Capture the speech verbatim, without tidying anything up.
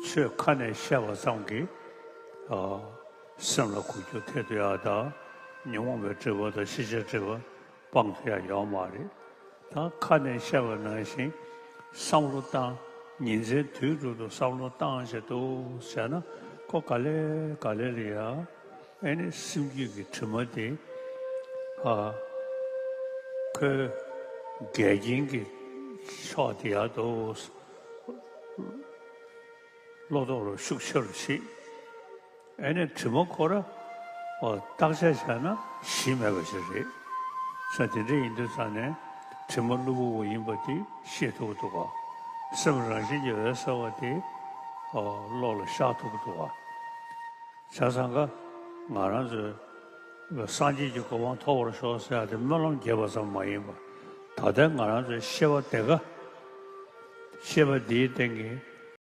ཆོས་ཁ་ནས་བཤད་པ་ཙམ་གྱིས་ཨ་སེམས་ལ་འགུག་རྒྱུ་ཐེབས་ཐུབ་ཡག་དང་ཉོན་མོངས་པའི་སྒྲིབ་པ་དང་ཤེས་བྱའི་སྒྲིབ་པ་སྤང་ཐུབ་ཡག་ཡོད་མ་རེད། ད་ཁ་ནས་བཤད་པ་ནང་བཞིན་བསམ་བློ་བཏང་། ཉིན་མཚན་དུས་དྲུག་ཏུ་བསམ་བློ་བཏང་བྱས་འདུག་བྱས་ན་ཁོ་ག་ལེ་ག་ལེ་ལ་ཡ་ཨེ་ནི་སེམས་རྒྱུད་ཀྱི་དྲི་མ་དེ་ཨ་ཁོའི་འགལ་རྐྱེན་གྱི་ཕྱོགས་དེ་ཡར་དུ་བློ་ཐོག་ལ་ཤུགས་ཆེ་རུ་ཕྱིན། ཨེ་ནས་དྲི་མ་ཁོ་ར་ཨོ་བརྟག་དཔྱད་བྱས་ན་གཞི་མེད་པ་ཞིག་རེད། ས་དེ་འདྲ་ཡིན་དུས་ཙང་ནས་དྲི་མ་གློ་བུར་བ་ཡིན་པ་དེ་ཤེས་ཐུབ་ཀྱི་འདུག་ག་སེམས་རང་བཞིན་གྱིས་འོད་གསལ་བ་དེ་ཨོ་བློ་ལ་ཤར་ཐུབ་ཀྱི་འདུག་ག་བྱས་ཙང་ཀ་ང་རང་ཚོའི་སངས་རྒྱས་ཀྱི་གོ་འཕང་ཐོབ་པར་ཤོག་ཟེར་ཡག་དེ་སྨོན་ལམ་རྒྱབ་པ་ཙམ་མ་ཡིན་པར་ད་ལྟའི་ང་རང་ཚོའི་ཤེས་པ་དེ་ག་ཤེས་པ་འདིའི་སྟེང་གི་